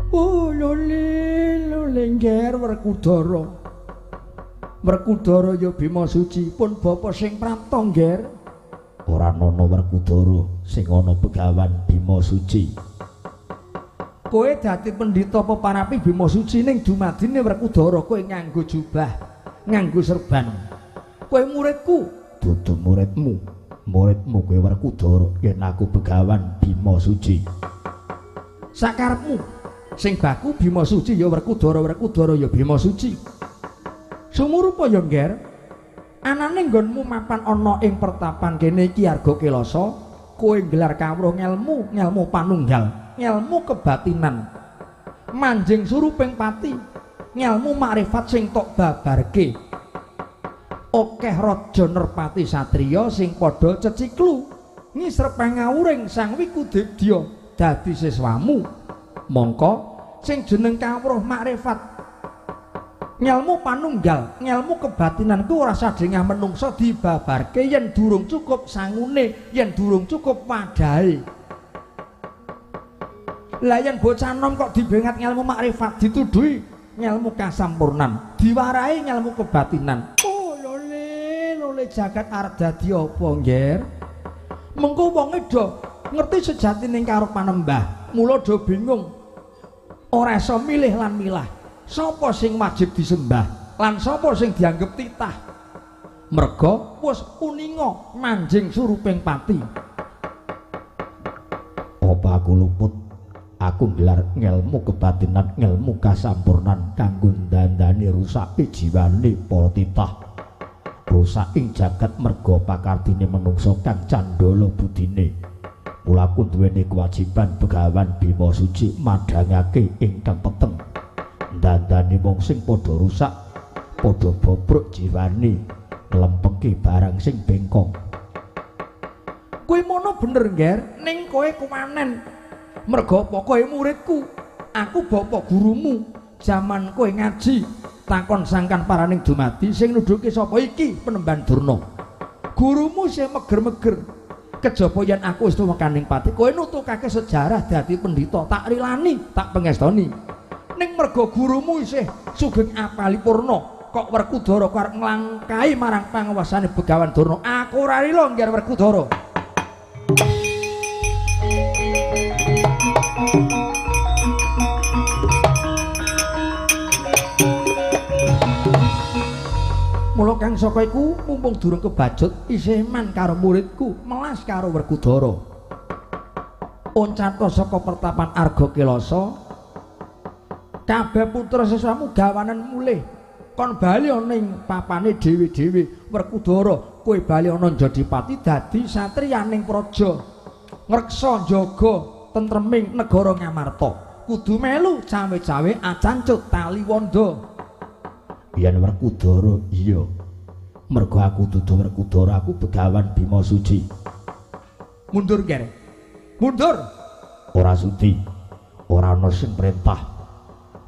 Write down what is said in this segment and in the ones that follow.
Oh lole lole ngger Werkudara. Werkudara ya Bima Suci pun bapa sing prapta ngger. Ora ana Werkudara sing ana Begawan Bima Suci. Kowe dadi pendhita peparapi Bima Suci ning dumadine Werkudara kowe nganggo jubah, nganggo serban. Kowe muridku, dudu muridmu. Muridmu kowe Werkudara yen aku Begawan Bima Suci. Sakarepmu sing baku Bima Suci ya Werkudara, Werkudara ya Bima Suci. Sumurupa ya ngger, anane nggonmu mapan ana ing pertapan kene iki Arga Kelasa, kowe nggelar kawruh ngelmu, ngelmu panunggal, ngelmu kebatinan. Manjing suruping pati, ngelmu makrifat sing tok babarke. Akeh raja nerpati satriya sing padha ceciklu ngisrep pangawuring Sang Wikudedya dadi siswamu. Mongko sing jeneng kawruh makrifat ngelmu panunggal, ngelmu kebatinan ku ora sadengah menungsa dibabarke yen durung cukup sangune, yen durung cukup wadahe. Lah yen bocah nom kok dibengat ngelmu makrifat, dituduhi ngelmu kasampurnan, diwarahi ngelmu kebatinan. Oh lole lole jagat arep dadi apa ngger? Mengko wonge do ngerti sejatine karo panembah, mula do bingung. Ora iso milih lan milah. Sapa sing wajib disembah lan sapa sing dianggep titah. Merga wis uninga manjing suruping pati. Apa aku luput? Aku nggelar ngelmu kebatinan, ngelmu kasampurnan kanggo ndandani rusake jiwane para titah. Rusak ing jagat merga pakartine menungsa kang candala budine. Mula aku duweni kewajiban Begawan Bima Suci madhangake ingkang peteng. Dandani wong sing padha rusak, padha bobrok jiwane, nglempeki barang sing bengkong. Kowe mono bener ngger, ning kowe kuwanen. Merga apa kowe muridku, aku bapa gurumu. Jaman kowe ngaji, takon sangkan paraning dumadi sing nuduhke sapa iki Penemban Durna. Gurumu sing meger-meger. Kejaba yen aku wis tumekaning pati, kowe nutukake sejarah dadi pendhita, tak rilani, tak pengestoni. Ning merga gurumu isih sugeng apalipurna, kok Werkudara arep nglangkahi marang panguwasane Begawan Durna. Aku ora rila ngger Werkudara. Mula kang saka iku mumpung durung kebacut isih man karo muridku, melas karo Werkudara. Oncata saka pertapan Arga Kelasa, kabeh putra siswamu gawanen mulih kon bali ana ing papane dhewe-dhewe. Werkudara kowe bali ana Jodipati dadi satriyaning praja, ngreksa njaga tentreming negara Ngamarta. Kudu melu cawe-cawe acancut tali wanda. Yen Werkudara iya, merga aku dudu Werkudara, aku Begawan Bima Suci. Mundur ngger, mundur. Ora sudi, ora ana sing perintah,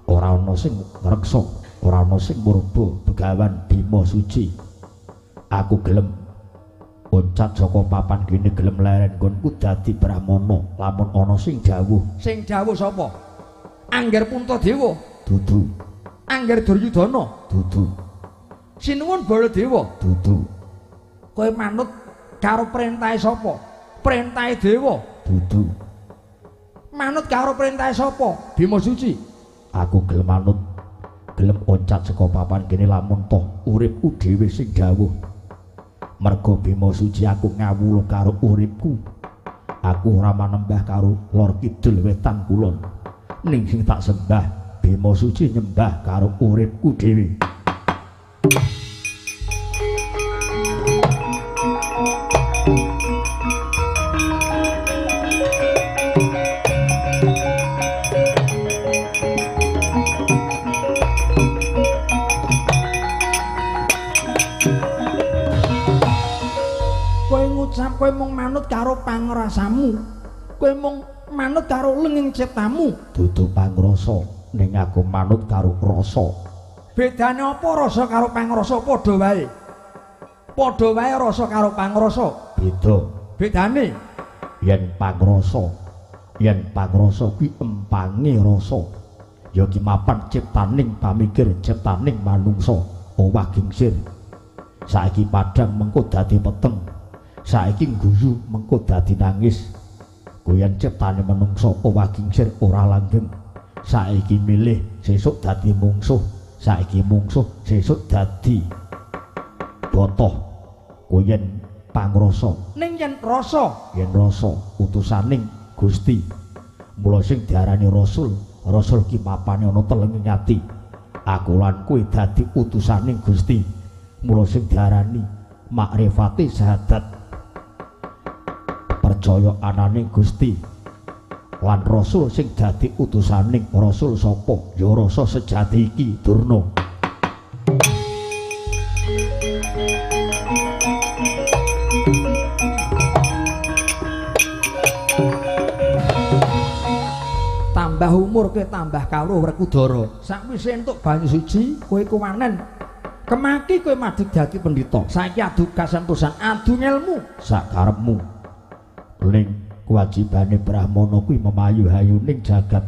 ora ana sing ngreksa, ora ana sing murba Begawan Bima Suci. Aku gelem loncat saka papan kene, gelem leren nggonku dadi brahmana lamun ana sing dawuh. Sing dawuh sapa? Angger Puntadewa? Dudu. Angger Duryudana? Dudu. Sinuwun Baladewa? Dudu. Kowe manut karo perintahe sapa? Perintahe dewa? Dudu. Manut karo perintahe sapa? Bima Suci. Aku gelem manut, gelem loncat saka papan kene lamun toh uripku dhewe sing dawuh. Merga Bima Suci aku ngawula karo uripku. Aku ora manembah karo lor kidul wetan kulon. Ning sing tak sembah Bima Suci nyembah karo uripku dhewe. Kowe ngucap kowe mung manut karo pangrasamu. Kowe mung manut karo lenging ciptamu. Dudu pangrasa, ning aku manut karo rasa. Bedane apa rasa karo pangrasa? Padha wae. Padha wae rasa karo pangrasa. Beda. Bedane Yen pangrasa, yen pangrasa kuwi empange rasa. Ya ki mapan ciptaning pamikir, ciptaning manungsa owah gingsir. Saiki padhang mengko dadi peteng. Saiki guyu mengko dadi nangis. Kuwi yen ciptane manungsa owah gingsir ora langgeng. Saiki milih sesuk dadi mungsuh, saiki mungsuh sesuk dadi botoh. Kuwi yen pangrasa. Ning yen rasa, yen rasa utusaning Gusti. Mula sing diarani rasul, rasul ki mapane ana telenging ati. Aku lan kowe dadi utusaning Gusti. Mula sing diarani makrifate syahadat. Percaya anane Gusti lan rasul sing dadi utusaning rasul sapa? Ya rasa sejati iki Durna. Tambah umur kowe tambah kawruh Werkudara. Sakwise entuk banyu suci kowe kuwanen. Kemaki kowe madheg dadi pendhita. Saiki adu kasentosan, adu ngelmu sakarepmu. Ning kewajibane brahmana kuwi memayu hayuning jagat.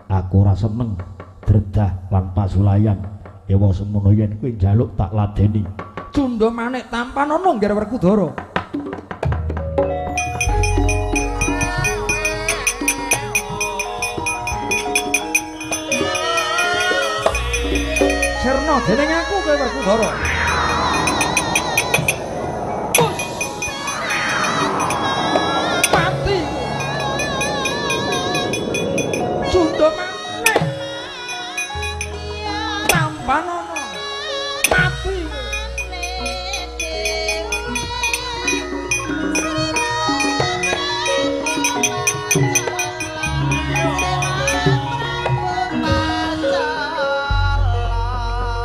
Aku ora seneng dredah lan pasulayan. Ewa semono yen kowe njaluk tak ladeni. Cundha manik tampanono ngger Werkudara. Sirna dening aku kowe Werkudara. Mati. Cundha manik tampanono. Mati.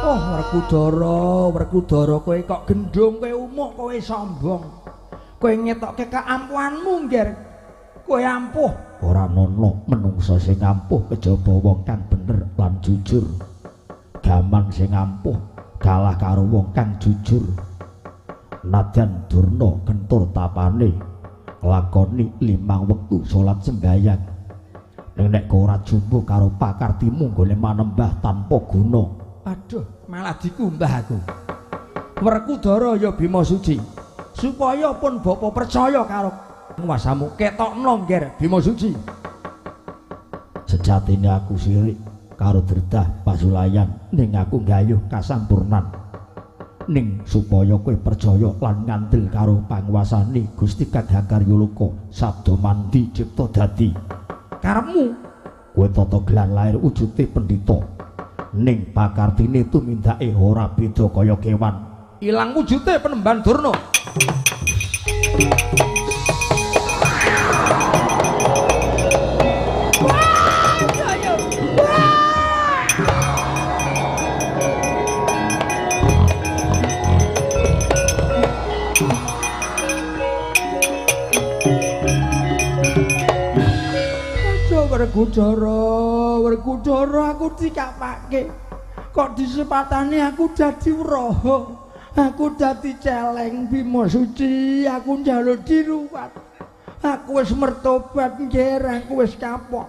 Oh Werkudara, Werkudara kowe kok gendhong, kowe umuk, kowe sombong. Kowe ngetokke keampuhanmu, Ngger. Kowe ampuh. Ora ana menungsa sing ampuh kejaba wong kang bener lan jujur. Gaman sing ampuh kalah karo wong kang jujur. Nadyan Durna kentur tapane lakoni 5 wektu salat sembayang. Ning nek ora jumbuh karo pakartimu nggone manembah tanpa guna. Aduh, malah dikumbah aku. Werkudara ya Bima Suci. Supaya pun bapa percaya karo nguasamu, ketokno Ngger Bima Suci. Sejatine aku sirik karo dredah pasulayan, ning aku nggayuh kasampurnan. Ning supaya kowe percaya lan ngandel karo panguasane Gusti Kang Hakarya Loka, sabda mandi cipta dadi. Karepmu kowe tata gelar lair wujude pendhita. Ning pakartine tumindake ora beda kaya kewan. Ilang wujude penemban Durna. Werkudara, Werkudara aku dikapake. Kok disepatane aku dadi wraha. Aku dadi celeng Bima Suci, aku njaluk diruwat. Aku wis mertobat Ngger, aku wis kapok.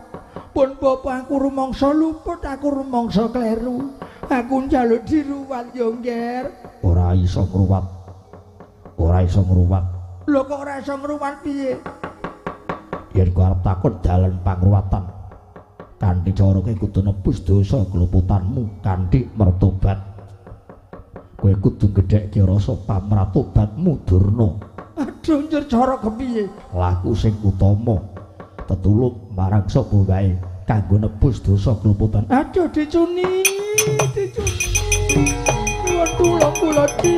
Pun bapa aku rumangsa luput, aku rumangsa kleru. Aku njaluk diruwat yo Ngger. Ora iso ngruwat. Ora iso ngruwat. Lho kok ora iso ngruwat piye? Yen kowe arep takon dalan pangruwatan kanthi cara kowe kudu nebus dosa keluputanmu kanthi mertobat. Kowe kudu gedhekke rasa pamratobatmu Durna. Aduh njur cara kepiye? Laku sing utama tetulung marang sapa wae kanggo nebus dosa keluputan. Aduh dicuni, dicuni. Nyuwun tulung kula di.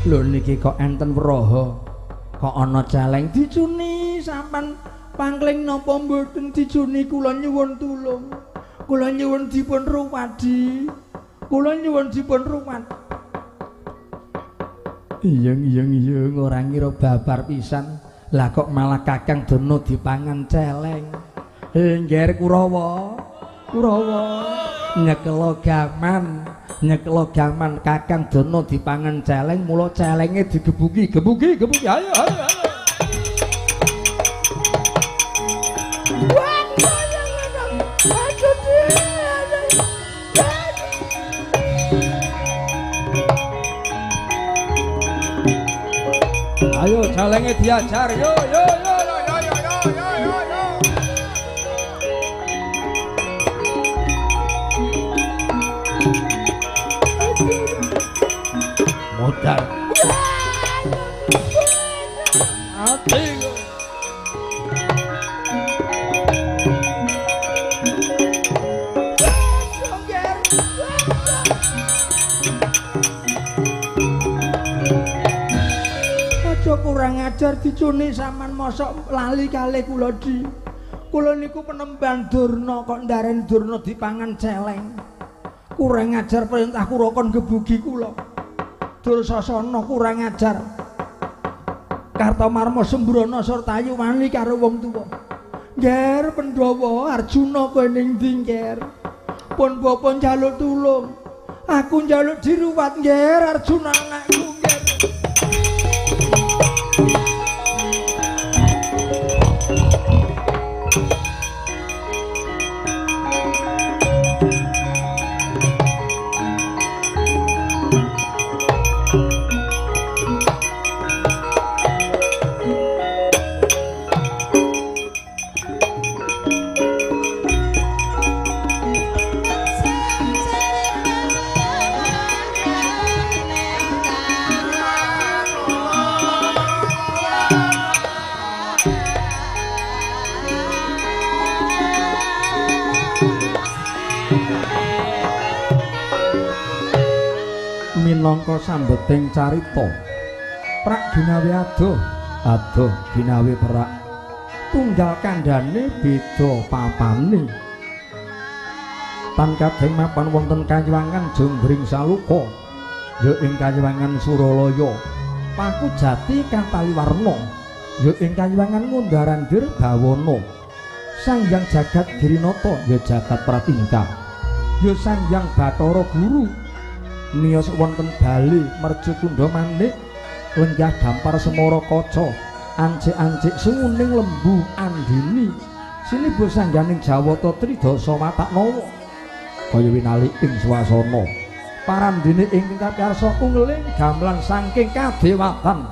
Lho niki kok enten wraha. Kok ana celeng dicuni sampean pangling napa mboten dicuni kula nyuwun tulung. Kula nyuwun dipun ruwadi. Kula nyuwun dipun ruwat. Iyeng iyeng iyeng ora ngira babar pisan. Lah kok malah Kakang Durna dipangan celeng. Ngger Kurawa. Kurawa nyekelo gaman, nyekelo gaman Kakang Durna dipangan celeng, mula celenge digebuki, gebuki, gebuki. Ayo ayo ayo. Ayo celenge diajar, yo yo yo yo yo yo yo yo yo. Modal. Ati. Aja kurang ajar dicuni sampean mosok lali kalih kula di. Kula niku penemban Durna kok ndaren Durna dipangan celeng. Kurang ajar perintah Kurakan gebugi kula. Dursasana kurang ajar. Kartomarma Sembrana Surtayu wani karo wong tuwa. Ngger Pandhawa Arjuna kowe ning ndi ngger? Pun bapa njaluk tulung. Aku njaluk diruwat ngger Arjuna anakku ngger. Minangka sambeting carita prak ginawe adoh adoh ginawe perak tunggal kandhane beda papane tan kadeng mapan wonten kayuwangan Jonggring Saluka ya ing kayuwangan Suralaya Paku Jati Kataliwarna ya ing kayuwangan Ngundharandir Bawana Sang Hyang Jagat Girinata ya Jagat Pratingka ya Sang Hyang Bathara Guru miyos wonten bali mercu kundha manik lenggah dampar semara kaca ancik-ancik sunguning lembu andini siniba sangganing Jawata Tridasa watak nawa kaya winali ing swasana parandene ing kapiyarsa ungeling gamelan saking kadewatan.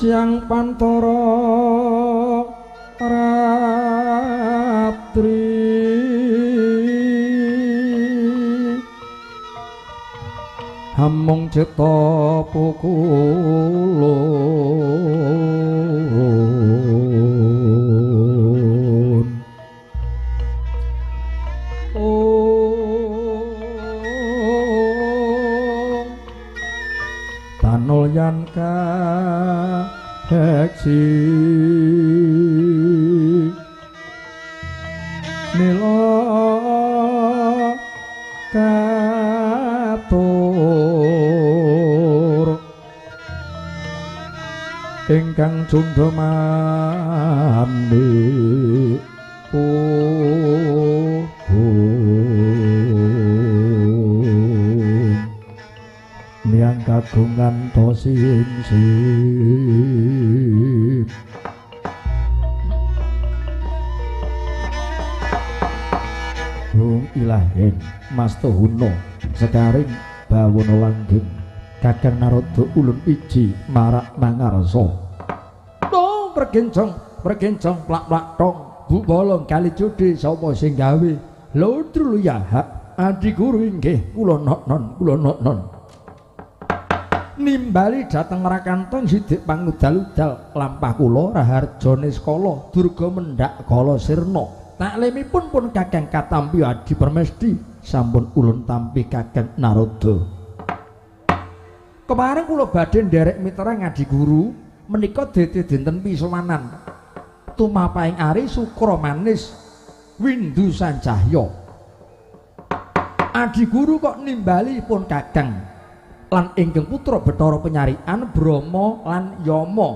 Siang pantara ratri hamung cetha pukulun. Om tanulyan kaheksi nila katur ingkang cundha mandi miyang kagungan tosimsim. Hung ilahen Mastuhuna sekaring bawana langgeng Kakang Narada ulun iji marak mangarsa. Tong pergencong pergencong plak-plak tong bu bolong kali judi sapa sing gawe lodrul ya hak adi guru inggih kula noknon kula noknon. Nimbali dhateng Rakantong sidik pangudal-udal lampah kula raharjane skala durga mendhak kala sirna. Taklimipun pun Kakang katampi Adi Permesti sampun ulun tampi Kakang Narada. Kepareng kula badhe nderek miterang Adi Guru menika dadi dinten pisowanan tumapahing ari sukra manis windu sancahya. Adi Guru kok nimbali pun Kakang lan ingkang putra Bathara Penyarikan Brahma lan Yama.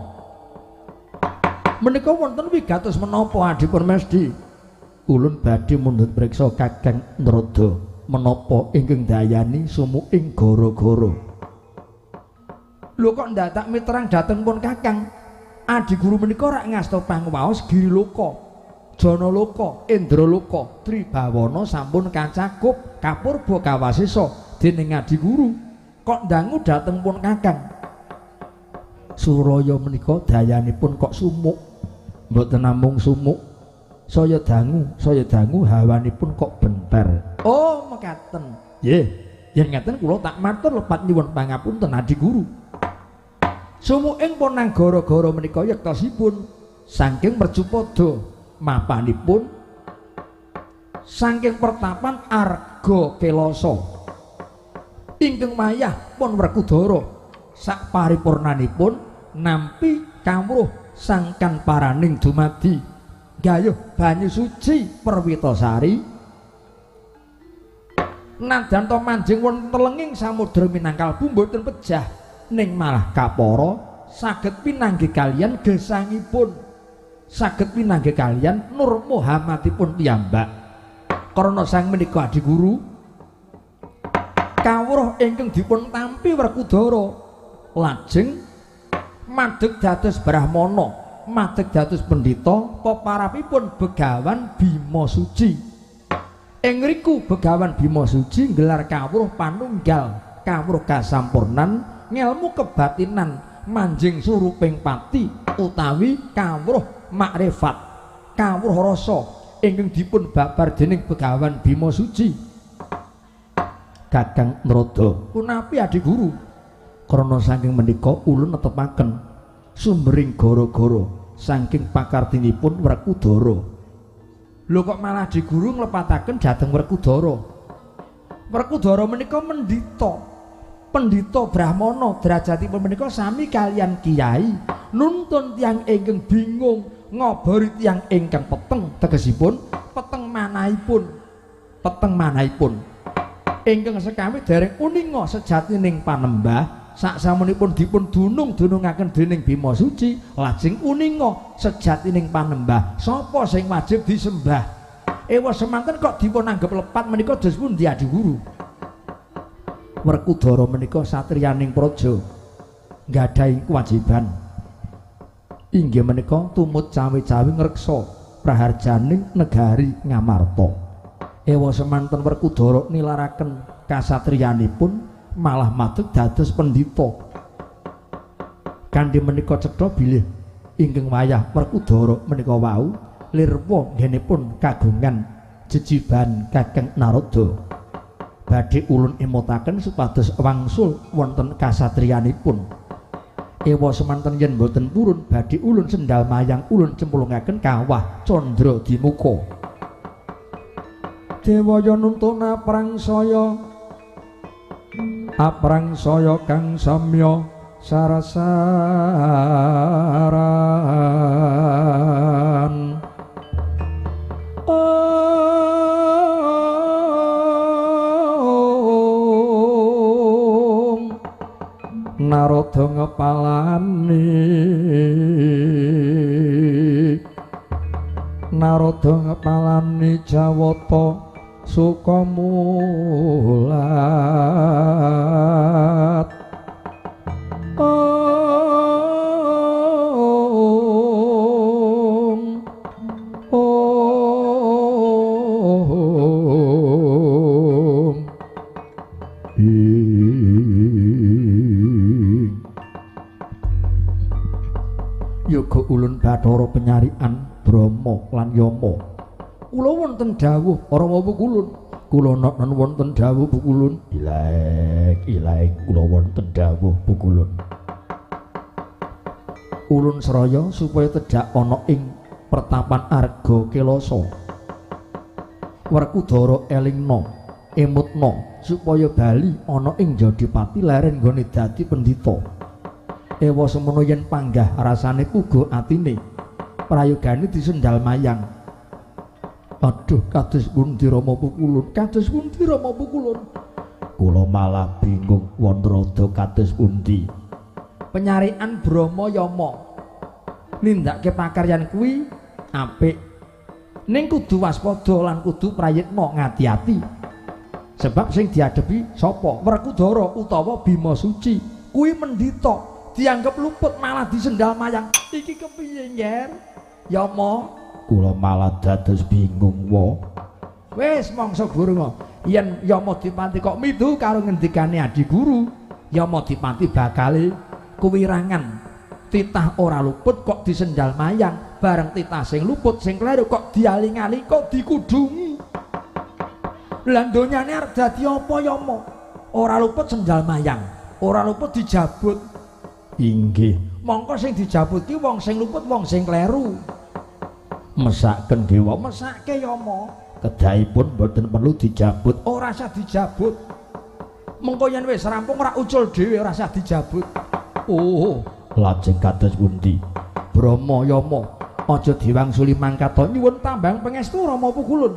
Menika wonten wigatos menapa Adi Permesti? Ulun badhe mundhut priksa Kakang Narada menapa ingkang dayani sumuking gara-gara. Lho kok ndadak miterang dhateng pun Kakang? Adi Guru menika rak ngasta pangwaos Giriloka, Janaloka, Indraloka, Tribawana sampun kacakup kapurba kawasesa dening Adi Guru. Kok ndangu dhateng pun Kakang? Suraya menika dayanipun kok sumuk. Mboten namung sumuk, saya dangu hawanipun kok benter. Oh, mekaten. Nggih, yen ngaten kula tak matur lepat nyuwun pangapunten Adi Guru. Sumuking ponang gara-gara menika yektosipun saking Mercupada mapanipun saking pertapan Arga Kelasa. Ingkang wayah pun Werkudara sak paripurnanipun nampi kawruh sangkan paraning dumadi gayuh banyu suci Perwitasari nadyan ta manjing wonten telenging samudra minangkalbu mboten pejah ning malah kapara saged pinanggih kaliyan gesangipun saged pinanggih kaliyan Nur Muhammadipun piyambak. Karena sang menika Adi Guru kawruh ingkang dipun tampi Werkudara lajeng madeg dados brahmana, madeg dados pendhita peparapipun Begawan Bima Suci. Ing ngriku Begawan Bima Suci nggelar kawruh panunggal, kawruh kasampurnan, ngelmu kebatinan manjing suruping pati utawi kawruh makrifat, kawruh rasa ingkang dipun babar dening Begawan Bima Suci. Kakang Narada punapi Adi Guru? Krana saking menika ulun netepaken sumbering gara-gara saking pakartinipun Werkudara. Lho kok malah Adi Guru nglepataken dhateng Werkudara? Werkudara menika mendhita, pendhita brahmana derajatipun menika sami kaliyan kiai nuntun tiyang ingkang bingung ngobori tiyang ingkang peteng, tegesipun peteng manahipun, peteng manahipun ingkang sekawi dereng uninga sejatining panembah. Saksamunipun dipun dunung-dunungaken dening Bima Suci lajeng uninga sejatining panembah sapa sing wajib disembah. Ewa semanten kok dipun anggep lepat menika dos pundi Adi Guru? Werkudara menika satriyaning praja nggadahi kewajiban inggih menika tumut cawe-cawe ngreksa praharjaning negari Ngamarta. Ewa semanten Werkudara nilaraken kasatriyanipun malah madeg dados pendhita. Kanthi menika cetha bilih ingkang wayah Werkudara menika wau lirwa nggenipun kagungan jejiban Kakang Narada. Badhe ulun emutaken supados wangsul wonten kasatriyanipun. Ewa semanten yen boten purun badhe ulun sendal mayang ulun cemplungaken kawah Candra Dimuka. Dewaya nuntun aprangsaya aprangsaya kang samya sarasaran. Narada ngepalani Narada ngepalani Jawata Sukamulat. Om Om Yoga ulun Bathara penyarian Brahma lan Yama. Kula wonten dawuh Rama Pukulun. Kula nonon wonten dawuh Pukulun. Ilaik ilaik kula wonten dawuh Pukulun. Ulun seraya supaya tedhak ana ing pertapan Arga Kelasa. Werkudara elingna, emutna supaya bali ana ing Jodipati leren nggone dadi pendhita. Ewa semono yen panggah rasane puga atine prayogane disendal mayang. Aduh, kados pundi Rama Pukulun, kados pundi Rama Pukulun. Kula malah bingung wonten kados pundi. Penyarian Brahma Yama nindakake pakaryan kuwi apik, ning kudu waspada lan kudu prayitna ngati-ati. Sebab sing diadepi sapa? Werkudara utawa Bima Suci. Kuwi mendhita dianggep luput malah disendal mayang. Iki kepiye, Nger? Yama, kula malah dados bingung wa. Wis mangsa gurung. Yen Yama Dipati kok midu karo ngendikane adi guru, Yama Dipati bakale kuwirangan. Titah ora luput kok disendal mayang, bareng titah sing luput sing kleru kok dialing-aling kok dikudungi. Lah donyane arep dadi apa Yama? Ora luput sendal mayang, ora luput dijabut. Inggih. Mongko sing dijabut ki wong sing luput, wong sing kleru. Mesaken dewa, mesake Yama. Kedahipun mboten perlu dijabut. Ora usah dijabut. Mengko yen wis rampung ora ucul dhewe, ora usah dijabut. Oh, lajeng kados pundi? Brahma Yama, aja diwangsuli mangkat nyuwun tambang pangestu Rama Pukulun.